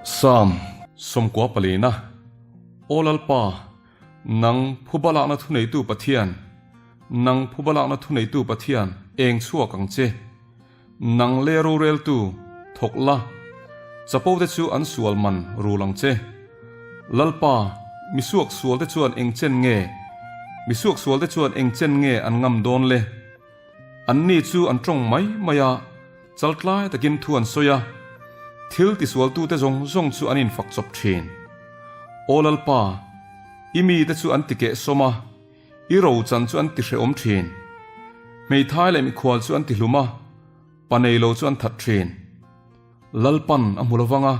Psalm 14 Aw Lalpa, nang phubalakna thuneitu Pathian, nang phubalakna thuneitu Pathian, eng chhuak ang che. Nang le roreltu, thawk la, chapo te chu an sual man rul ang che. Lalpa, mi suak sual te chuan eng chen nge, mi suak sual te chuan eng chen nge an ngam dawn le? Anni chu an tawng mai mai a, chaltlai takin thu an sawi a, thil tisualtute zawng zawng chu an infak chawp thin. Aw Lalpa, i mite chu an tikeh sawm a, i ro chan chu an tihrehawm thin. Hmeithai leh mikhual chu an tihlum a, pa nei lo chu an that thin. Lalpan a hmu lovang a,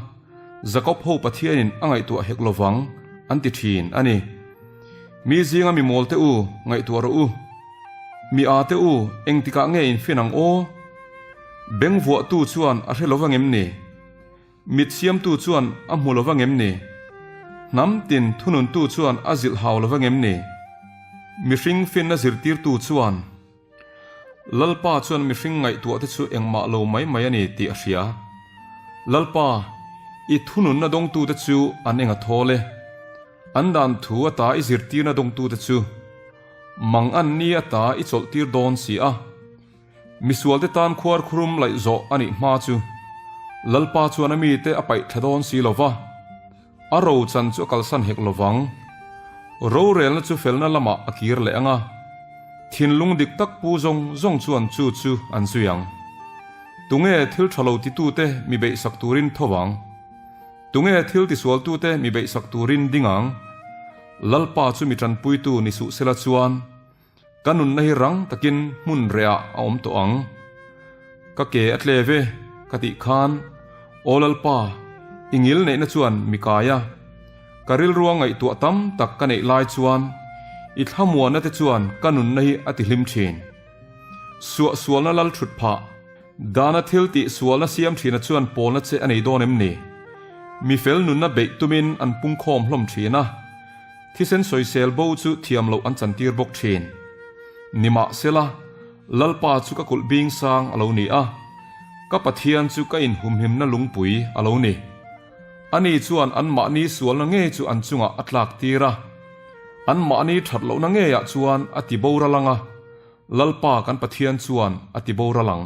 Jakob ho Pathianin a ngaihtuah hek lovang, an ti thin a ni. Mi zinga mi mawl te u, ngaihtuah rawh u. Mi a te u, engtikah nge in fin ang aw? Beng vuahtu chuan a hre lovang em ni? Mit siamtu chuan a hmu lovang em ni? Hnam tin thununtu chuan a zilh hau lovang em ni? Mihring finna zirtirtu chuan. Lalpa chuan mihring ngaihtuah te chu engmah lo mai mai a ni tih a hria. Lalpa, i thununna dawngtute chu an eng a thawl e. An dan thu ata i zirtirna dawngtute chu mang an ni ata i chawlhtir dawn si a. Misualte tan khuar khurum laih zawh a nih hma chu Lalpa chuan a mite a paih tha dawn si lo va. A ro chan chu a kalsan hek lovang. Rorelna chu felna lamah a kir leh ang a, thinlung dik tak pu zawng zawng chuan chu chu an zui ang. Tunge thil tha lo titute mi beihsak turin tho vang? Tunge thil tisualtute mi beihsak turin ding ang? Lalpa chu mi tanpuitu ni suh sela chuan Ka nunna hi rang takin hmun rehah a awm tawh ang. Ka ke a tle ve, ka tih khan, Aw Lalpa, i ngil neihna chuan mi kai a. Ka rilrua ngaihtuah tam tak ka neih lai chuan i thlamuanna te chuan ka nunna hi a tihlim thin. Suahsualna lal thut phah, dana thil tih sualna siam thina chuan pawlna che a nei dawn em ni? Mi fel nunna beih tumin an pungkhawm hlawm thin a. Thisen sawisel bo chu thiam loh an chantir bawk thin. Nimahsela, Lalpa chu ka kulh bing sang a lo ni a, ka Pathian chu ka inhumhimna lungpui a lo ni. Ani chuan anmahni sualna ngei chu an chungah a tlak tir a, anmahni that lohna ngeiah chuan a ti boral ang a, Lalpa kan Pathian chuan a ti boral ang.